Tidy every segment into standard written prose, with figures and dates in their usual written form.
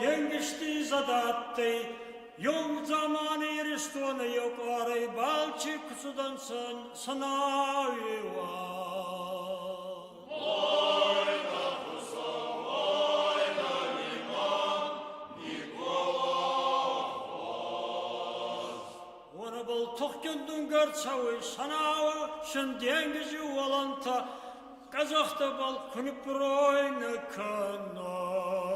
денгизти изӕд адтӕй. Еу дзамани Иристони еу къуарӕй балчи ку цудӕнцӕ Санауи Уонӕбӕл тухгин дунгӕ ӕрцӕуй Санауа Синденгизи уолӕнтӕ къӕдзӕхтӕбӕл ку ниппуройнӕ кӕнуй.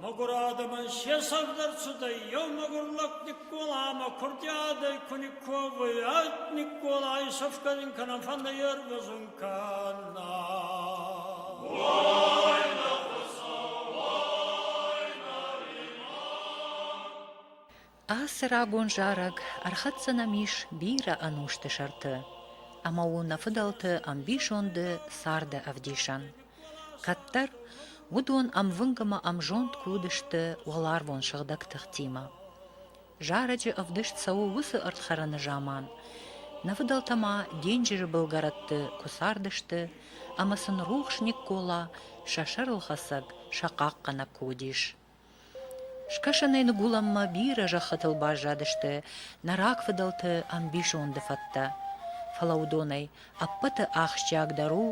Мӕгур адӕмӕн се сӕвдӕр цудӕй еу мӕгур лӕг Никкола ӕма курдиадӕй ку никковуй, ӕд Никкола исӕфгӕнун кӕнӕн фӕндӕ ервӕзун кӕна. Ацы рагон зарӕг ӕрхӕццӕ нӕм ис бирӕ ӕнусты сӕрты ӕмӕ у нӕ фыдӕлты ӕмбисонды царды ӕвдисӕн. Кӕддӕр уыдон ӕмвынг ӕмӕ ӕмзонд куы уыдысты уӕларвон сыгъдӕг тыхтимӕ. Зарӕджы ӕвдыст цӕуы уыцы ӕрдхӕрӕны заман, нӕ фыдӕлтӕ ма денджызы былгӕрӕтты куы цардысты ӕмӕ сын рухс Никкола сӕ сӕрылхӕцӕг, сӕ хъахъхъӕнӕг куы уыдис. Скӕсӕнӕй ныгуылӕнмӕ бирӕ зӕххытыл баззадысты нӕ рагфыдӕлты ӕмбисонды фӕдтӕ. Фӕлӕ уыдонӕй ӕппӕты ахсджиагдӕр у,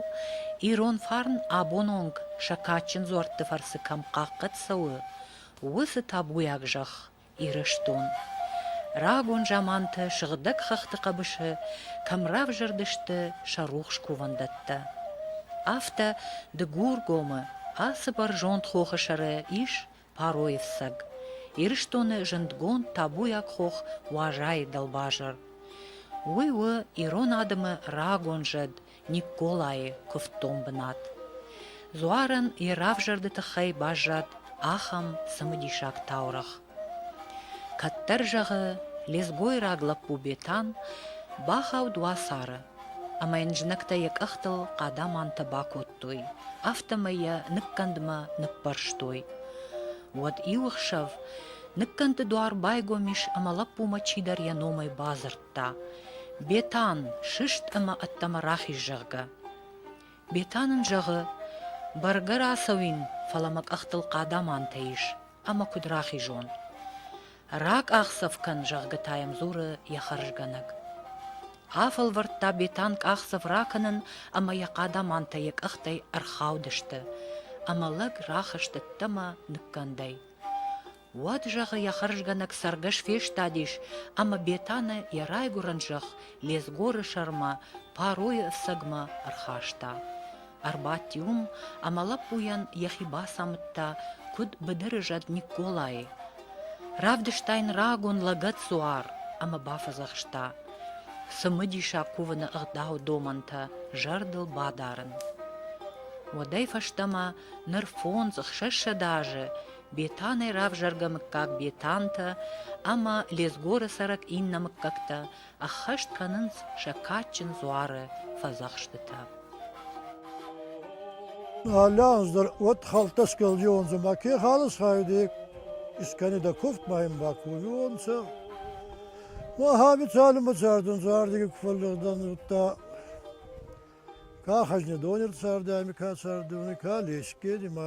ирон фарн абон онг сӕ кадджын дзуӕртты фӕрцы кӕм хъахъхъӕд цӕуы, уыцы табуйаг зӕхх Ирыстон. Рагон заманты сыгъдӕг хӕхты хъӕбысы кӕм равзӕрдысты сӕ рухс кувӕндӕттӕ. Афтӕ Дыгургомы ацы бӕрзонд хохы сӕры ис Паройы фцӕг, Ирыстоны зындгонд табуйаг хох Уазайы дӕлбазыр. Уый у ирон адӕмы рагон зӕд Никколайы куывддон бынат. Дзуарӕн йӕ равзӕрды тыххӕй баззад ахӕм цымыдисаг таурӕгъ. Кӕддӕр, зӕгъы, лезгойраг лӕппу Бетан бахауд уацары, ӕмӕ йын знӕгтӕ йӕ къӕхтыл хъадамантӕ бакодтой, афтӕмӕй йӕ ныккӕндмӕ ныппӕрстой. Уӕд иу ӕхсӕв ныккӕнды дуар байгом ис ӕмӕ лӕппумӕ чидӕр йӕ номӕй бадзырдта: «Бетан, сыст ӕмӕ ӕддӕмӕ рахиз, зӕгъгӕ. Бетан ын зӕгъы: «Бӕргӕ рацӕуин, фӕлӕ мӕ къӕхтыл хъадамантӕ ис, ӕмӕ куыд рахизон?» Ракъахдзӕф кӕн, зӕгъгӕ та йӕм дзуры йӕ хӕрзгӕнӕг. Афӕлвӕрдта Бетан къахдзӕф ракӕнын ӕмӕ йӕ хъадамантӕ йӕ къӕхтӕй ӕрхаудысты, ӕмӕ лӕг рахызт ӕддӕмӕ ныккӕндӕй. Уӕд, зӕгъы, йӕ хӕрзгӕнӕг цӕргӕс фестадис ӕмӕ Бетаны йӕ райгуырӕн зӕхх Лезгоры сӕрмӕ Паройы ӕфцӕгмӕ ӕрхаста. Ӕрбадти уым ӕмӕ лӕппуйӕн йӕхи бацамыдта, куыд быдыры зӕд Никколайы. Равдыста йын рагон лӕгӕт дзуар ӕмӕ бафӕдзӕхста цымыдисаг кувыны ӕгъдау домӕнтӕ зӕрдыл бадарын. Уӕдӕй фӕстӕмӕ ныр фондз-ӕхсӕзсӕдӕ азы Бетанӕй равзӕргӕ мыггаг Бетантӕ ӕмӕ Лезгоры цӕрӕг иннӕ мыггӕгтӕ ӕххӕст кӕнынц сӕ кадджын дзуары фӕдзӕхстытӕ. Алы аз дӕр уӕд хӕлттӕ скӕлдионцӕ ма ке халыс хайди, искӕнидӕ куфт ма ин бакувиуонцӕ. Ма хаби цалинмӕ цардӕнцӕ, ардиги ку фӕллигъдан, удта Ка Хӕзнидони цардӕй, ка цардуни, ка Лескени ма.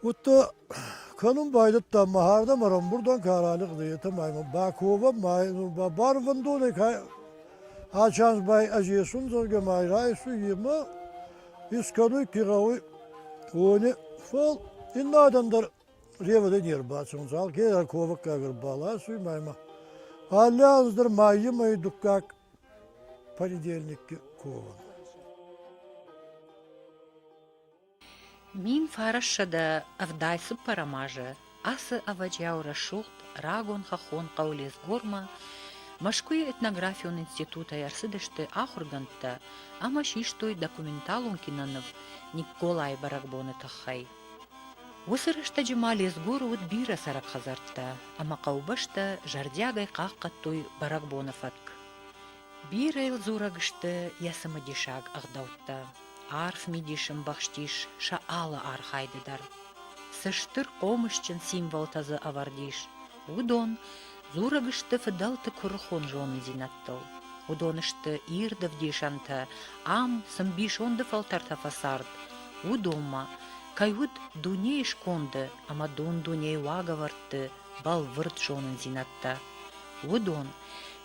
Удта кӕнун байдӕдта махӕрдӕмӕ ӕрӕмбурдӕн ка ралигъдӕй, етӕ ма имӕ баковӕ ма барвӕндонӕй ка ачанс бай ӕз есун, зӕгъгӕ, ма райсуй имӕ искӕнуй ке гъӕуй, уони. Фал иннӕ адӕн дӕр ревӕдӕй не рбацӕунцӕ, алке дӕр ковӕггаг ӕрбаласуй ма имӕ. Алли анз дӕр маййи мӕйи дуккаг понедельникки ковӕн. 1974 азы ацы ӕвӕджиау рӕсугъд рагон хӕххон хъӕу Лезгормӕ Мӕскуыйы этнографион институтӕй ӕрцыдысты ахуыргӕндтӕ ӕмӕ систой документалон киноныв Никколайы бӕрӕгбоны тыххӕй. Уыцы рӕстӕджы ма Лезгоры уыд бирӕ цӕрӕг хӕдзӕрттӕ ӕмӕ хъӕубӕстӕ зӕрдиагӕй хъахъхъӕдтой бӕрӕгбоны фӕтк. Бирӕ йыл дзурӕг сты йӕ цымыдисаг ӕгъдӕуттӕ, арф мидис ӕмбӕхстис сӕ алы архайды дӕр. Цы стыр хъомысджын символтӕ дзы ӕвӕрд ис, уыдон. Дзурӕг сты фыдӕлты куырыхон зонындзинӕдтыл. Уыдон сты ирд ӕвдисӕнтӕ, ам цы мбисонды фӕлтӕртӕ фӕцард, уыдонмӕ кӕй уыд дунейы сконды ӕмӕ дун-дунейы уагӕвӕрдты бӕлвырд зонындзинӕдтӕ. Уыдон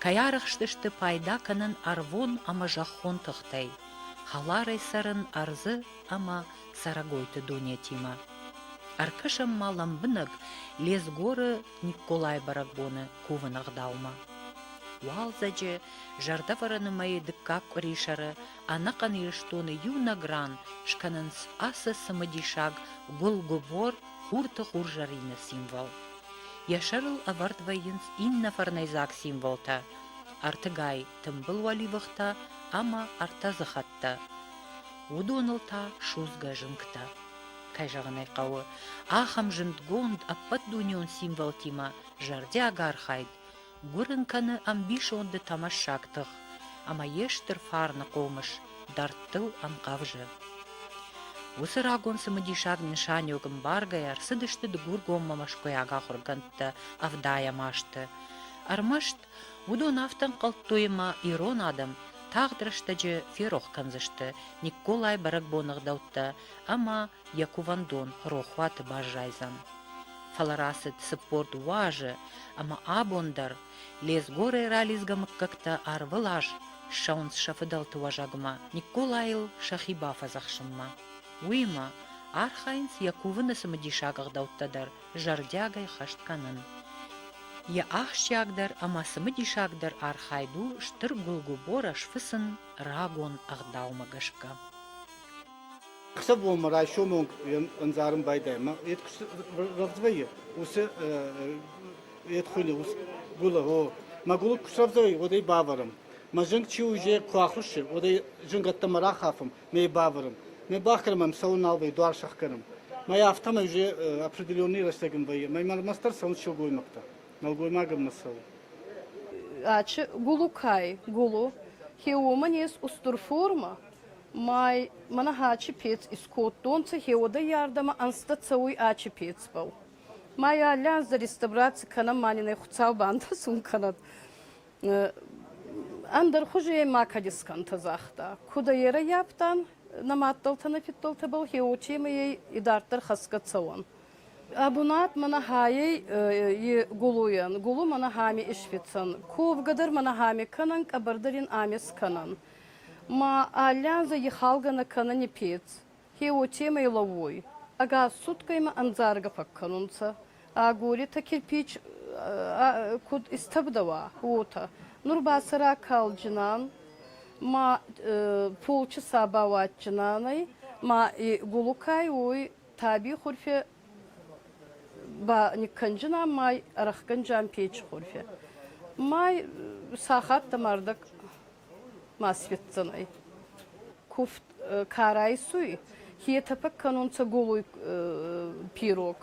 кӕй арӕхстысты пайда кӕнын ӕрвон ӕмӕ зӕххон тыхтӕй, хӕларӕй цӕрын ӕрдзы ӕмӕ цӕрӕгойты дунетимӕ. Ӕркӕсӕм ма лӕмбынӕг Лезгоры Никколайы бӕрӕгбоны кувыны ӕгъдаумӕ. Уалдзӕджы зӕрдӕвӕрӕны мӕйы дыккаг къуырисӕры ӕнӕхъӕн Ирыстоны иунӕг ран скӕнынц ацы цымыдисаг гуыл-гуыбор хурты хурзӕрины символ. Йӕ сӕрыл ӕвӕрд вӕййынц иннӕ фӕрнӕйдзаг символтӕ ӕртыгай тымбыл уӕливыхтӕ ӕмӕ ӕртӕдзыхӕттӕ. Уыдоныл та судзгӕ зынгтӕ. Кӕй зӕгъын ӕй хъӕуы, ахӕм зындгонд ӕппӕтдунеон символтимӕ зӕрдиаг архайд гуырын кӕны ӕмбисонды тӕмӕссаг тых ӕмӕ йе стыр фарны хъомыс дӕрдтыл ӕнхъӕвзы. Уыцы рагон цымыдисаг нысаниуӕг ӕмбаргӕйӕ ӕрцыдысты Дыгургоммӕ мӕскуыйаг ахуыргӕндтӕ ӕвдайӕм азты. Ӕрмӕст уыдон афтӕ ӕнхъӕлдтой ӕмӕ ирон адӕм тагъд рӕстӕджы ферох кӕндзысты Никколайы бӕрӕгбоны ӕгъдӕуттӕ ӕмӕ йӕ кувӕндон рохуаты баззайдзӕн. Фӕлӕ рацыд 42 азы ӕмӕ абон дӕр Лезгорӕй ралидзгӕ мыггӕгтӕ ӕрвылаз ссӕуынц сӕ фыдӕлты уӕзӕгмӕ Никколайыл сӕхи бафӕдзӕхсынмӕ. Уыимӕ архайынц йӕ кувыны цымыдисаг ӕгъдӕуттӕ дӕр зӕрдиагӕй хӕст кӕнын. Йӕ ахсджиагдӕр ӕмӕ цымыдисагдӕр архайд у стыр гуылгуыборӕ сфыцын рагон ӕгъдаумӕ гӕсгӕ. Ӕхсӕвбонмӕ райсомы онг ӕндзарын байдайӕм. Йед куы рӕвдз вӕййы, уыцы йед хуыйны уыцы гуылы, о. Мӕ гуылы куы срӕвдз вӕййы, уӕд ӕй бавӕрӕм. Мӕ зынг чи у, же куы ахуыссы, уӕд ӕй зынгӕттӕмӕ рахафӕм, мӕ йӕ бавӕрӕм. Мӕ бахӕрӕм ӕм цӕуын нал вӕййы, дуар сӕхгӕнӕм. Мӕ афтӕмӕй уже определенный рӕстӕг ын вӕййы. Мӕ ӕрмӕстдӕр цӕуынц сылгоймӕгтӕ. Нӕлгоймаг ӕм нӕ цӕуы. Ачи гулукай гулу, хеуомӕн ес устур формӕ, Май мӕнӕ хачи пец искодтонцӕ, хеуодӕй ардӕмӕ ӕнзтӕ цӕуй ачи пецбӕл. Май алли анз дӕр реставраци кӕнӕн, ма нин ӕй Хуцау бантӕсун кӕнӕд. Ӕндӕр хузӕй ма кӕд искӕнтӕ, загъта. Куд ӕй ӕрӕййафтан нӕ мадтӕлтӕ, нӕ фидтӕлтӕбӕл, хеуотемӕй ӕй идарддӕр хӕсгӕ цӕуӕн. Ӕ бунат мӕнӕ хайӕй и гулуйӕн. Гулу мӕнӕ хами исфицӕн. Ковгӕ дӕр мӕнӕ хами кӕнӕн, къӕбӕр дӕр ин ами скӕнӕн. Ма алли анзӕ ихалгӕ нӕ кӕнӕни пец, хе уотемӕй лӕууй. Ӕгас суткӕй ма ӕндзаргӕ фӕккӕнунцӕ. Агоритӕ кирпич куд истӕвдӕуа, уотӕ. Нур ба сӕ ракалджинан, ма полчаса бауадджинанӕй, ма гулукай уой таби хурфе ба никкӕнджинан ма ӕрӕхгӕнджан печи хурфе. Ма сахаттӕ мӕрдӕг ма светдзӕнӕй. Куфт ка райсуй, хетӕпӕг кӕнунцӕ голой пирог.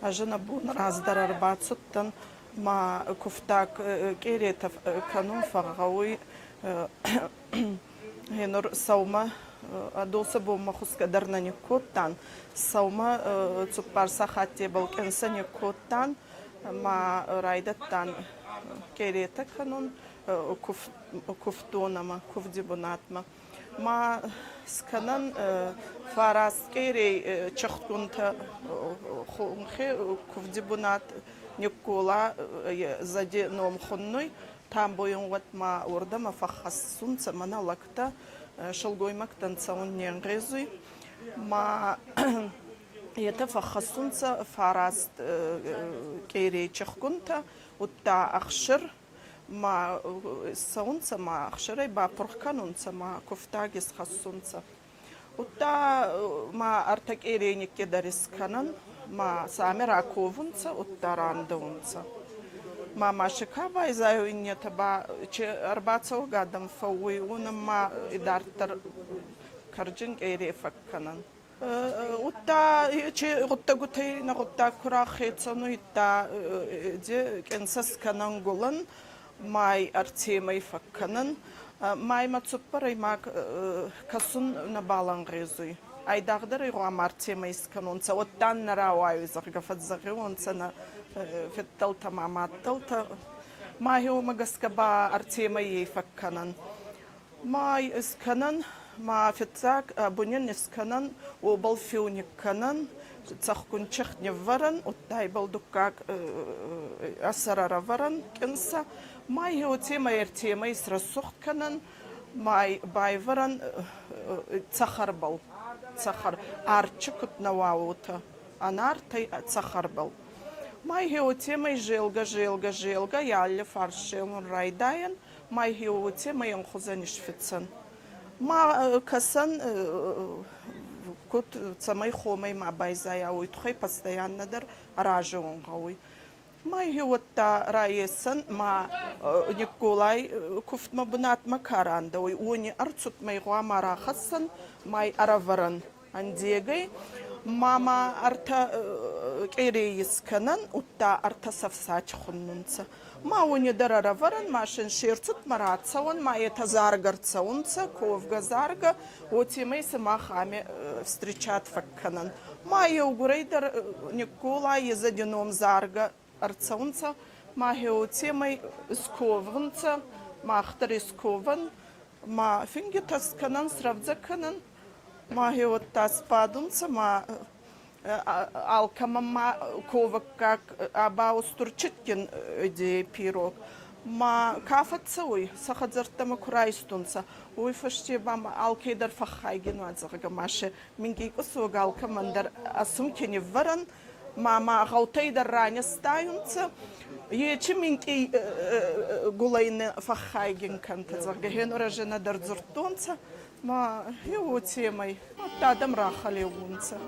Ӕз ӕнӕбон раздӕр ӕрбацудтӕн ма куфтаг къеретӕ кӕнун фӕгъгъӕуй. Гъенур сӕумӕ ӕдосӕ бонмӕ хусгӕ дӕр нӕ никкодтан. Сӕумӕ цуппар сахаттебӕл къенсӕ никкодтан ма райдӕдтан къеретӕ кӕнун. Куывддонӕмӕ, куывди бунатмӕ. Ма скӕнӕн фараст къерей чыхтгунтӕ хонхи кувди бунат Никкола зӕди ном хуннуй. Тамбойӕн уӕд ма уордӕмӕ фӕххӕссунцӕ мӕнӕ лӕгтӕ, силгоймӕгтӕн цӕун не нгъезуй. Ма етӕ фӕххӕссунцӕ фараст къерей чихгунтӕ, удта ӕхсир ма цӕунцӕ ма ӕхсӕрӕй бапурх кӕнунцӕ ма куфтаг исхӕссунцӕ. Удта ма ӕртӕ къерей никкидӕр искӕнӕн, ма сӕмӕ раковунцӕ, удта рандӕунцӕ. Ма ма си ка байзайуй, иннетӕ ба чи ӕрбацӕугӕ адӕм фӕууй, уонӕн ма идарддӕр кӕрджин къере фӕккӕнӕн. Удта чи гъуддӕгутӕй нӕ гъуддаг ку рахецӕн уидта къенсӕ скӕнӕн гулӕн, май ӕртемӕй фӕккӕнӕн. Маймӕ цуппӕрӕймаг кӕсун нӕбал ӕнгъезуй. Айдагъдӕр ӕй гъуама ӕртемӕй искӕнонцӕ, уӕдта нӕ рауайуй, зӕгъгӕ, фӕззӕгъиуонцӕ нӕ федтӕлтӕ ма мадтӕлтӕ. Ма уомӕ гӕсгӕ ба ӕртемӕй фӕккӕнӕн. Ма искӕнӕн, ма фиццаг бунин искӕнӕн, уобӕл фиу никкӕнӕн, цӕхгун чихт ниввӕрӕн, удта ибӕл дуккаг ӕсӕр ӕрӕвӕрӕн къинсӕ. Ма еутемӕй ӕртемӕй исрӕсугъд кӕнӕн, ма байвӕрӕн цӕхӕрбӕл, цӕхӕр арчи куд нӕ уа, уотӕ ӕнартӕй цӕхӕрбӕл. Ма еутемӕй зелгӕ, зелгӕ, зелгӕ и алли фарс зелун райдайӕн, ма еутемӕй ӕнхузӕн исфицӕн. Ма кӕсӕн, куд цӕмӕй хомӕй ма байзайа, уой туххӕй постоянно дӕр аразун гъӕуй. Ма уӕдта райесӕн ма Никколай куфтмӕ бунатмӕ ка рандӕуй, уони ӕрцудмӕ гъуама рахӕссӕн ма ӕрӕвӕрӕн ӕндегӕй. Ма ма ӕртӕ къерей искӕнӕн, удта ӕртӕ сӕфсати хуннунцӕ. Ма уони дӕр ӕрӕвӕрӕн, ма син се рцудмӕ рацӕуӕн, ма етӕ заргӕ рцӕунцӕ, ковгӕ заргӕ, уотемӕй сымах ами встречат фӕккӕнӕн. Ма еугурӕй дӕр Никколай изӕди ном заргӕ ӕрцӕунцӕ, ма уотемӕй сковунцӕ, мах дӕр исковӕн, ма фингитӕ скӕнӕн, срӕвдзӕ кӕнӕн, ма уӕдта сбадунцӕ, ма алкӕмӕн ма ковӕггаг аба устур читгин идейи пирог. Ма ка фӕццӕуй, сӕ хӕдзӕрттӕмӕ ку райстонцӕ, уой фӕсте ба ма алкедӕр фӕххайгин уа, зӕгъгӕ, ма се минкъий къусуг алкӕмӕн дӕр ӕ сумки ниввӕрӕн, ма ма гъӕутӕй дӕр ранӕстайунцӕ. Ечи минкъий гулӕй нӕ фӕххайгин кӕнтӕ, зӕгъгӕ, хенорӕзӕнӕ дӕр дзурдтонцӕ. Ма уотемӕй адӕм рахӕлеуунцӕ.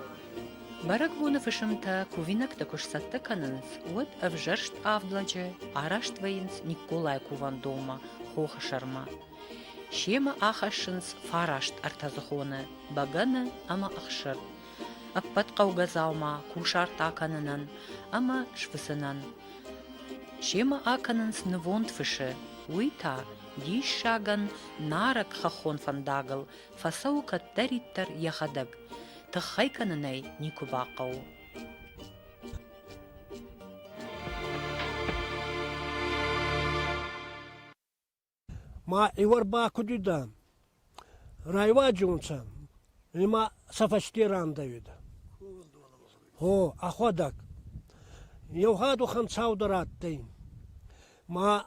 Бӕрӕгбоны фысымтӕ кувинӕгтӕ куы сцӕттӕ кӕнынц, уӕд ӕвзӕрст авд лӕджы араст вӕййынц Никколайы кувӕндонмӕ хохы сӕрмӕ. Семӕ ахӕссынц фараст ӕртӕдзыхоны, бӕгӕны ӕмӕ ӕхсыр, ӕппӕт хъӕугӕ дзаума кусарт акӕнынӕн ӕмӕ сфыцынӕн. Семӕ акӕнынц нывонд фысы, уый та диссагӕн нарӕг хӕххон фӕндагыл фӕцӕуы кӕддӕриддӕр йӕхӕдӕг, тыххӕй кӕнын ӕй никуы бахъӕуы. Ма ивар бакуд уидӕ, райваджунцӕ, ма сӕ фӕсте рандӕуидӕ. Гъо, ӕхуӕдӕг. Еу гъӕдухӕн цаудӕр адтӕй. Ма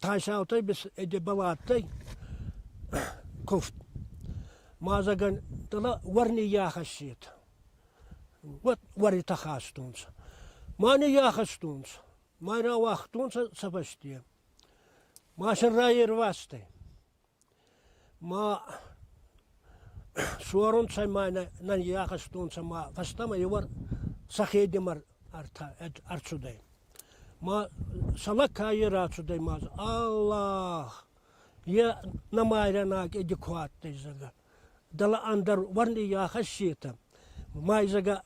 Тайсаутӕй эдебӕл адтӕй куфт. Ма зӕгӕн дӕлӕ уӕр ниййахӕссетӕ. Уӕд уӕритӕ хастонцӕ. Ма ниййахӕстонцӕ. Ма рауагътонцӕ сӕ фӕсте. Ма сӕ райервазтӕй. Ма суарунцӕ ма нӕ ниййахӕстонцӕ ма фӕстӕмӕ еуӕр сӕхедемӕ ӕрцудӕй. Ма сӕ ка е рацудӕй ма Аллах, е нӕ майрӕнаг эди ку адтӕй, зӕгъгӕ. Дӕлӕ ӕндӕр уӕрни ахӕссетӕ, ма зӕгъгӕ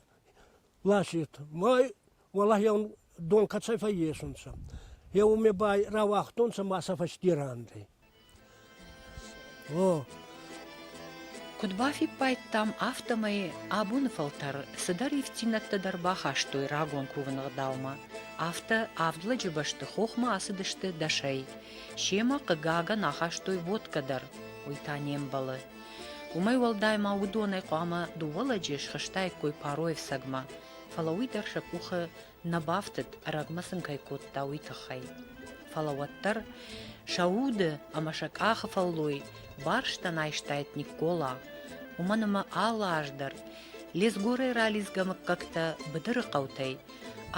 ласетӕ. Ма уӕлӕхи дон кӕцӕй фӕййесунцӕ. Еуме ба рауагътонцӕ ма сӕ фӕсте рандӕй. О. Куыд бафиппайдтам, афтӕмӕй абоны фӕлтӕр цыдӕр ивддзинӕдтӕ дӕр бахастой рагон кувыны ӕгъдаумӕ. Афтӕ авд лӕджы бӕсты хохмӕ ацыдысты дӕсӕй. Семӕ, хъыгагӕн, ахастой водкӕ дӕр, уый та не мбӕлы. Уымӕй уӕлдай ма уыдонӕй хъуамӕ дыууӕ лӕджы схызтаиккой Паройы ӕфцӕгмӕ, фӕлӕ уый дӕр сӕ къухы нӕ бафтыд, ӕрӕгмӕ сын кӕй кодта, уый тыххӕй. Фӕлӕ уӕддӕр сӕ уды ӕмӕ сӕ къахы фӕллой барстӕн айстаид Никкола, уымӕн ӕмӕ алы аз дӕр Лезгорӕй ралидзгӕ мыггӕгтӕ быдыры хъӕутӕй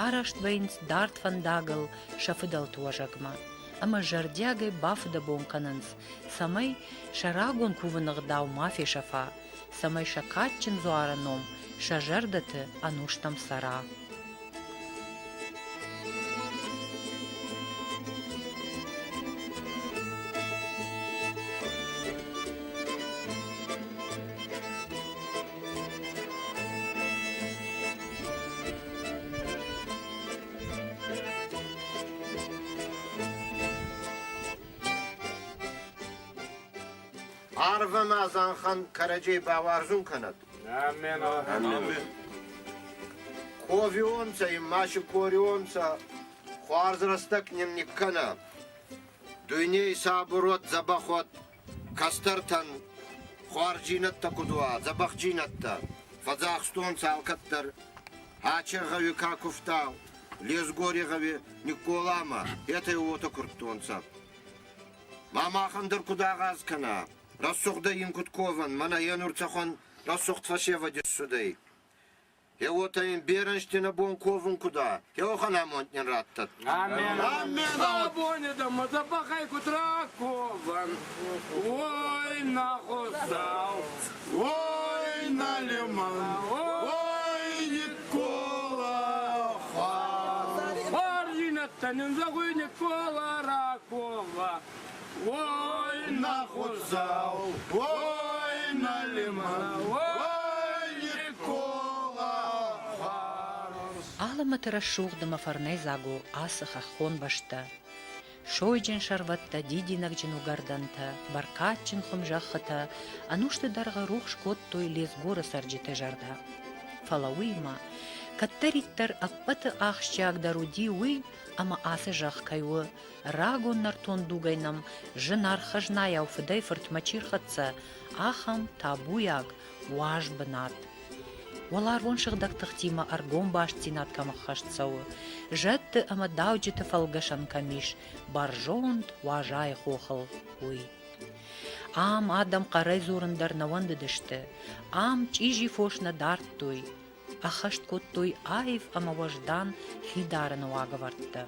араст вӕййынц дард фӕндагыл сӕ фыдӕлты уӕзӕгмӕ ӕмӕ зӕрдиагӕй бафыдӕбон кӕнынц, цӕмӕй сӕ рагон кувыны ӕгъдау ма фесӕфа, цӕмӕй сӕ кадджын дзуары ном сӕ зӕрдӕты ӕнустӕм цӕра. Арв ӕма зӕнхӕн кӕрӕдзей бауарзун кӕнӕд. Амен. Амен. Ковионцӕ им ма си корионцӕ. Хуарз рӕстӕг нин никкӕнӕ. Дуйней сабур уӕд, дзӕбӕх уӕд, кӕстӕртӕн хуарздзийнӕдтӕ куд уа, дзӕбӕхдзийнӕдтӕ. Фӕдзӕхстонцӕ алкӕддӕр. Аче гъӕуи ка кувта, Лезгори гъӕуи Никколамӕ, етӕ уотӕ курдтонцӕ. Ма махӕн дӕр куд агъаз кӕна, рӕсугъдӕй ин куд ковӕн, мӕнӕ е нур цӕхуӕн рӕсугъд фӕсевӕд иссудӕй. Е уотӕ ин берӕ ӕнзти нӕ бон ковун куд ӕ, еуӕхӕн амонд нин раттӕд. Амен. Амен. Абони дӕмӕ дзӕбӕхӕй куд раковӕн, ой, нӕ Хуцау, ой, нӕ лимӕн, ой, Никола, Хуарзийнӕдтӕ нин зӕгъуй Никола ракова, ой, нӕ Хуцау, ой, нӕ лимӕн, ой, Никола, Алӕмӕты рӕсугъд ӕмӕ фӕрнӕйдзаг у ацы хӕххон бӕстӕ. Сойджын сӕрвӕттӕ, дидинӕгджын уыгӕрдӕнтӕ, бӕркадджын хуымзӕххытӕ ӕнусты дӕргъы рухс кодтой Лезгоры цӕрджыты зӕрдӕ. Фӕлӕ уыимӕ, кӕддӕриддӕр ӕппӕты ахсджиагдӕр уыди уый, ӕмӕ ацы зӕхх кӕй у рагон нӕртон дугӕй нӕм зынаргъ хӕзнайау фыдӕй-фыртмӕ чи рхӕццӕ, ахӕм табуйаг, уаз бынат. Уӕларвон сыгъдӕг тыхтимӕ ӕргом бастдзинад кӕм ӕххӕст цӕуы, зӕдты ӕмӕ дауджыты фӕлгӕсӕн кӕм ис, бӕрзонд Уазайы хохыл, уый. Ам адӕм хъӕрӕй дзурын дӕр нӕ уӕндыдысты, ам чъизи фос нӕ дардтой, ӕххӕст кодтой аив ӕмӕ уӕздан хидарыны уагӕвӕрдтӕ.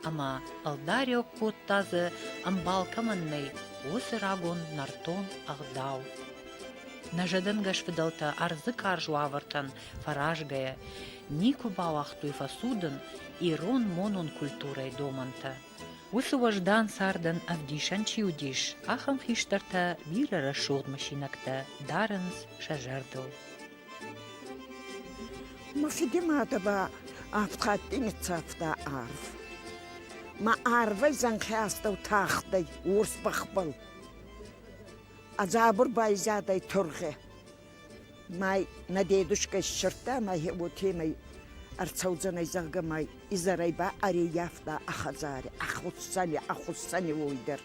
Ӕмӕ ӕлдариуӕг кодта дзы, ӕмбал кӕмӕн нӕй, уыцы рагон нӕртон ӕгъдау. Нӕ зӕдӕнгӕс фыдӕлтӕ ӕрдзы карз уавӕртӕн фӕразгӕйӕ, никуы бауагътой фӕцудын ирон монон культурӕйы домӕнтӕ. Уыцы уӕздан цардӕн ӕвдисӕн чи уыдис, ахӕм хистӕртӕ бирӕ рӕсугъд мысинӕгтӕ дарынц сӕ зӕрдыл. Мӕ фиди мадӕ ба авд хатти ниццавта арв. Ма арвӕй зӕнхи астӕу тахтӕй уорс бӕхбӕл. А дзабур байзадӕй тургъи. Ма нӕ дедушкӕ иссердта ма уотемӕй ӕрцӕудзӕнӕй, зӕгъгӕ, ма изӕрӕй ба ӕрӕййафта ӕ хӕдзари, ӕ хуссӕни, ӕ хуссӕни уой дӕр.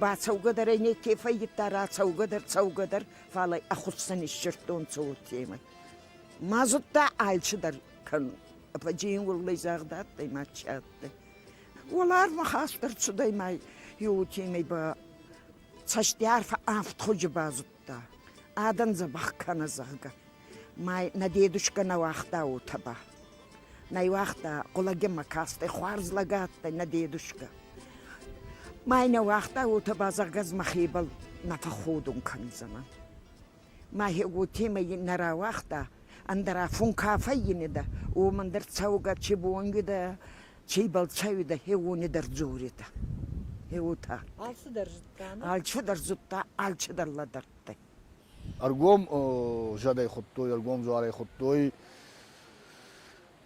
Бацӕугӕ дӕр ӕй неке фӕййидта, рацӕугӕ дӕр, цӕугӕ дӕр, фал ӕй ӕ хуссӕн иссердтонцӕ уотемӕй. Ма зудта алчидӕр кӕнун. Ӕвӕджи уӕллӕй загъд адтӕй ма чи адтӕй. Уӕларвмӕ хаст ӕрцудӕй ма еутемӕй ба цӕсти арф авдхузи базудта. Адӕн дзӕбӕх кӕнӕ, зӕгъгӕ. Ма нӕ дедушкӕ нӕ уагъта уотӕ ба. Нӕ уагъта, хъулагемӕ кастӕй, хуарз лӕг адтӕй нӕ дедушкӕ. Ма нӕ уагъта уотӕ ба, зӕгъгӕ, ӕз мӕхебӕл нӕ фӕхходун кӕндзӕнӕн. Мӕхе уотемӕй нӕ рауагъта, ӕндӕра фун ка фӕййинидӕ, уомӕн дӕр цӕугӕ чи бонгидӕ, чи ибӕл цӕуидӕ, хе уони дӕр дзоридӕ. Хе уотӕ. Алцидӕр зудта? Алцидӕр зудта, алцидӕр лӕдӕрдтӕй. Ӕргом зӕдӕй хуыдтой, ӕргом дзуарӕй хуыдтой.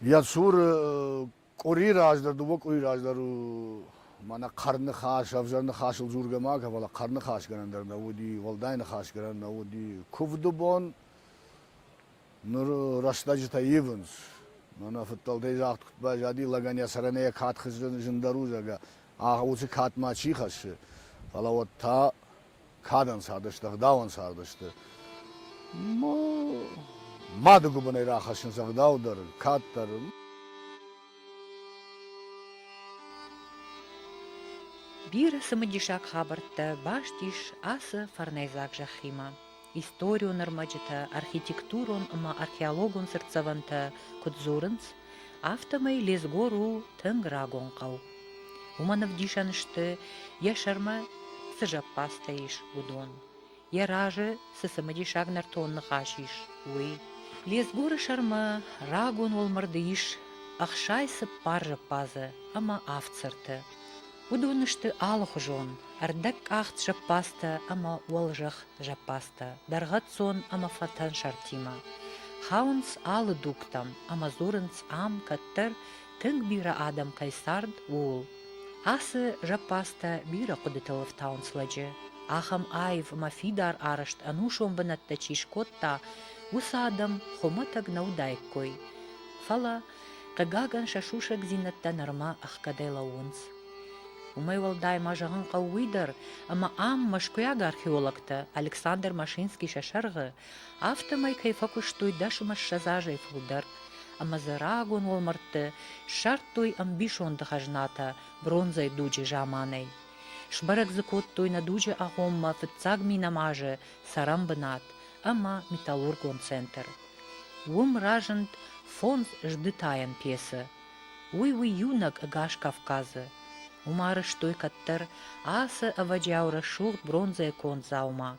Йӕ цуры къуыри раздӕр, дыууӕ къуыри раздӕр мӕнӕ хъӕр ныхас, ӕвзӕр ныхасыл дзургӕ ма кӕ, фӕлӕ хъӕр ныхасгӕнӕн дӕр нӕ уыди, уӕлдай ныхасгӕнӕн нӕ уыди. Куывды бон ныр рӕстӕджытӕ ивынц. Мӕнӕ фыддӕлтӕй загъд куыд баззади, лӕгӕн йӕ сӕрӕн йӕ кад зындӕр у, зӕгъгӕ, уыцы кад ма чи хӕссы. Фӕлӕ уӕд та кадӕн цардысты, ӕгъдауӕн цардысты. Мады гуыбынӕй рахӕссынц ӕгъдау дӕр, кад дӕр. Бирӕ цымыдисаг хабӕрттӕ баст ис ацы фӕрнӕйдзаг зӕххимӕ. Историон ӕрмӕджытӕ, архитектурон ӕмӕ археологон цыртдзӕвӕнтӕ куыд дзурынц, афтӕмӕй Лезгор у тынг рагон хъӕу. Уымӕн ӕвдисӕн сты, йӕ сӕрмӕ цы зӕппадзтӕ ис, уыдон. Йӕ разы цы цымыдисаг нӕртон ныхас ис, уый. Лезгоры сӕрмӕ рагон уӕлмӕрды ис 64 зӕппадзы ӕмӕ авд цырты. Уыдон сты алыхуызон, ӕрдӕгкъахт зӕппадзтӕ ӕмӕ уӕлзӕхх зӕппадзтӕ, дӕргъӕццон ӕмӕ фӕтӕн сӕртимӕ. Хауынц алы дугтӕм ӕмӕ дзурынц ам кӕддӕр тынг бирӕ адӕм кӕй цард, ууыл. Ацы зӕппадзтӕ бирӕ хъуыдытыл ӕфтауынц лӕджы. Ахӕм аив ӕмӕ фидар арӕзт ӕнусон бынӕттӕ чи скодта, уыцы адӕм хуымӕтӕг нӕ уыдаиккой. Фӕлӕ. Хъыгагӕн, сӕ сусӕгдзинӕдтӕ нырма ӕхгӕдӕй лӕууынц. Уымӕй уӕлдай ма зӕгъын хъӕуы уый дӕр, ӕмӕ ам мӕскуыйаг археологтӕ Александр Машинский сӕ сӕргъы, афтӕмӕй кӕй фӕкуыстой дӕс ӕмӕ 20 азӕй фылдӕр, ӕмӕ дзы рагон уӕлмӕрдты ссардтой ӕмбисонды хӕзнатӕ бронзӕйы дуджы заманӕй. Сбӕрӕг дзы кодтой нӕ дуджы агъоммӕ фыццаг минӕм азы цӕрӕнбынат ӕмӕ металлургон центр. Уым разынд фондз здытайӕн пьесӕ. Уый у иунӕг ӕгас Кавказы. Уым арӕзтой кӕддӕр ацы ӕвӕджиау рӕсугъд бронзӕйы конд дзаума,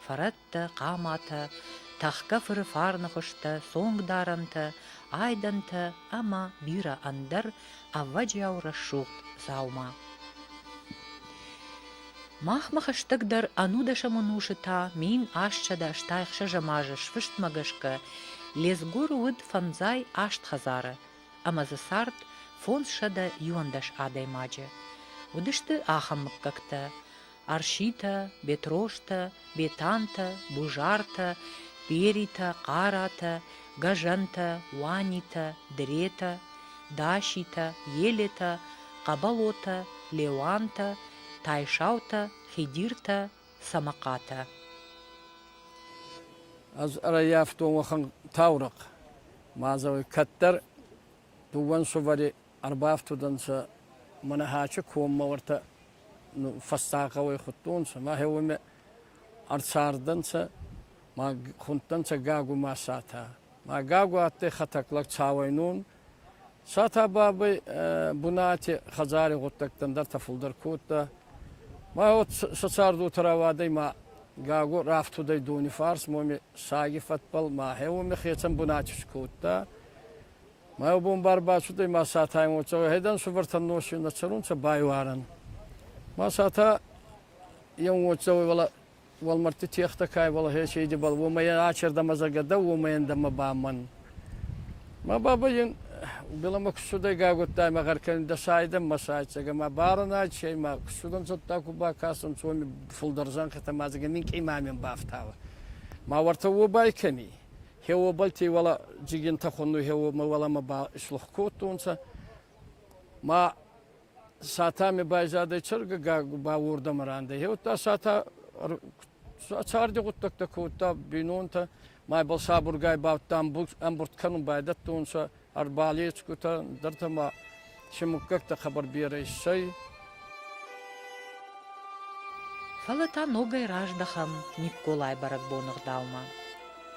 фӕрӕттӕ, хъаматӕ, тӕхгӕ фыры фарны хуызтӕ, цонгдарӕнтӕ, айдӕнтӕ ӕмӕ бирӕ ӕндӕр ӕвӕджиау рӕсугъд дзаума. Махмӕ хӕстӕгдӕр ӕнудӕсӕм ӕнусы та 1886 азы сфыстмӕ гӕсгӕ Лезгоры уыд фӕндзай аст хӕдзары ӕмӕ дзы цард 511 адӕймаджы. Уыдысты ахӕм мыггӕгтӕ: Арситӕ, Бетрозтӕ, Бетантӕ, Бузартӕ, Беритӕ, Хъаратӕ, Гӕзӕнтӕ, Уанитӕ, Дретӕ, Даситӕ, Елетӕ, Хъӕбӕлотӕ, Леуантӕ, Тайсаутӕ, Хидиртӕ, Цӕмӕхъатӕ. Ӕз ӕрӕййӕфтон уӕхӕн таурӕхъ. Ма зӕгъуй, кӕддӕр дууӕ ӕнсувӕри ӕрбафтудӕнцӕ Манахачи коммӕ уӕртӕ фӕстаг гъӕуӕй худтонцӕ, ма уоми ӕрцардӕнцӕ, ма хундтӕнцӕ Гагу ма Сата. Ма Гагу адтӕй хӕтӕглӕг цауӕйнон, Сата бабӕй бунати хӕдзари гъуддӕгтӕн дӕр фулдӕр кодта. Ма уӕд сӕ цардуотӕ рауадӕй ма Гагу рафтудӕй Донифарс, уоми саги фӕдбӕл ма уоми хецӕн бунати скодта. Мӕ бон бар бацудӕй ма Сатай уоцӕ хедӕн сувӕртӕн носи нӕ цӕрунцӕ байуарӕн. Ма Сата еу уоцӕ уӕлӕ уӕлмӕрдти тегътӕ кай уӕлӕ хецейдибӕл уомӕй ачердӕмӕ зӕгӕ уомӕй ӕндӕмӕ ба мӕн. Ма бабӕй ин билӕмӕ кусудӕй гагудтай ма гъӕр кӕнун дӕ сайдӕн ма сайцӕгӕ ма барӕнӕ чей ма кусудӕнцӕ ку бакӕсунцӕ уоми фулдӕр зӕнхитӕ ма зӕгӕ минкъий ма мин бафтауӕ. Ма уӕртӕ уобай кӕми? Хеуобӕлти уӕлӕ джигинтӕ хуннуй хеуобмӕ уӕлӕмӕ ба ислух кодтонцӕ. Ма Сатами байзадӕй цӕргӕ ба уордӕмӕ рандӕй. Хеудта Сата царди гъуддӕгтӕ кодта бийнонтӕ, ма ибӕл сабургай бадта ӕмбурд кӕнун байдӕдтонцӕ ӕрбалецгутӕ, ӕндӕртӕ ма си муггӕгтӕ хъӕбӕр берӕ иссӕй. Фӕлӕ та ногӕй раздӕхӕм Никколайы бӕрӕгбоны гъдаумӕ.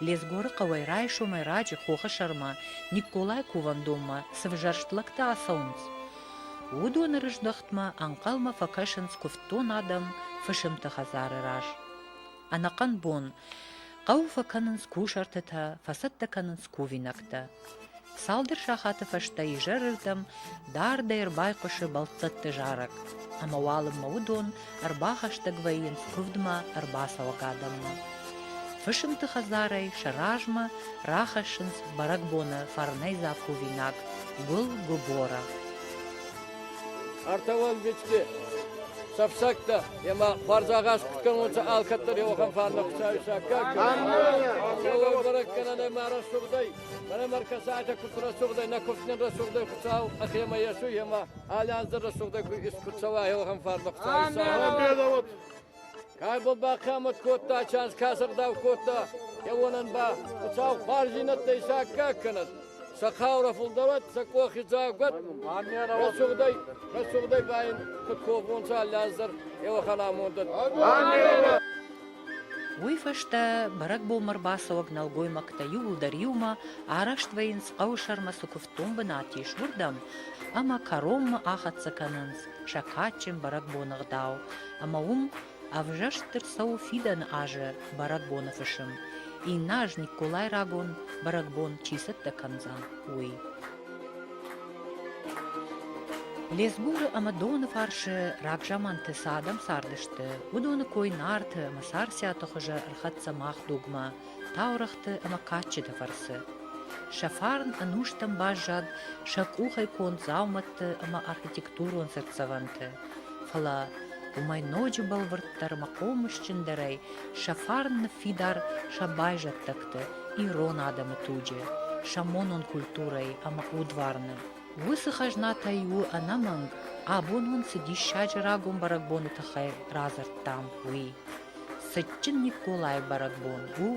Лезгоры хъӕуӕй райсомӕй раджы хохы сӕрмӕ Никколайы кувӕндонмӕ цы взӕрст лӕгтӕ ацӕуынц, уыдоны рыздӕхтмӕ ӕнхъӕлмӕ фӕкӕсынц куывддон адӕм фысымты хӕдзары раз. Ӕнӕхъӕн бон хъӕуы фӕкӕнынц кусӕртытӕ, фӕцӕттӕ кӕнынц кувинӕгтӕ. Цалдӕр сахаты фӕстӕ изӕрырдӕм дардӕй ӕрбайхъуысы бӕлццӕтты зарӕг, ӕмӕ уалынмӕ уыдон ӕрбахӕстӕг вӕййынц куывдмӕ ӕрбацӕуӕг адӕммӕ. Фысымты хӕдзарӕй сӕ размӕ рахӕссынц бӕрӕгбоны фӕрнӕйдзаг кувинаг гуыл-гуыбора. Ӕртӕ уӕлвички сӕфсӕгтӕ ӕма хуӕрзагъаз куд кӕнонцӕ алкӕддӕр еуӕхӕн фарнӕ Хуцауи саккаг. Еуӕ бӕрӕг кӕнӕн ӕма рӕсугъдӕй, мӕнӕ мӕркӕсайтӕ куд рӕсугъдӕй, нӕ куфтнен рӕсугъдӕй Хуцау ӕхемӕ есуй ӕма алли анз дӕр рӕсугъдӕй ку искуд цӕуа еуӕхӕн фарнӕ Хуцауи саккаг. Кай бон бахъиамӕт кодта, чанс ка сӕгъдау кодта, еуонӕн ба Хуцау хуарздзийнӕдтӕ исаккаг кӕнӕд. Сӕ хъаурӕ фулдӕр уӕд, сӕ къохи дзаг уӕд. Рӕсугъдӕй, рӕсугъдӕй ба ин куд ковонцӕ алли анз дӕр, еуӕхӕн амондӕн. Уый фӕстӕ бӕрӕгбонмӕ ӕрбацӕуӕг нӕлгоймӕгтӕ иууылдӕр иумӕ араст вӕййынц хъӕуы сӕрмӕ цы куывддон бынат ис, уырдӕм ӕмӕ кӕронмӕ ахӕццӕ кӕнынц сӕ кадджын бӕрӕгбоны ӕгъдау, ӕмӕ уым ӕвзӕрст ӕрцӕуы фидӕны азы бӕрӕгбоны фысым, иннӕ аз Никколай рагон бӕрӕгбон чи цӕттӕ кӕндзӕн, уый. Лезгоры ӕмӕ Доныфарсы рагзаманты цы адӕм цардысты, уыдоны кой Нарты ӕмӕ Царциаты хуызы ӕрхӕццӕ мах дугмӕ, таурӕгъты ӕмӕ кадджыты фӕрцы. Сӕ фарн ӕнустӕм баззад сӕ къухӕй конд дзаумӕтты ӕмӕ архитектурон цыртдзӕвӕнты, фӕлӕ уымӕй ноджы бӕлвырддӕр ӕмӕ хъомысджындӕрӕй сӕ фарн ныффидар сӕ байзӕддӕгты ирон адӕмы туджы. сӕ монон культурӕйы ӕмӕ удварны. Уыцы хӕзнатӕй у ӕнӕмӕнг, абон уын цы диссаджы рагон бӕрӕгбоны тыххӕй радзырдтам, уый. Цытджын Никколайы бӕрӕгбон у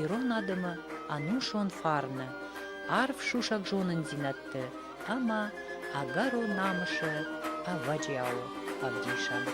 ирон адӕмы ӕнусон фарны, арф сусӕг зонындзинӕдты ӕмӕ ӕгӕрон намысы ӕвӕджиауы ӕвдисӕн.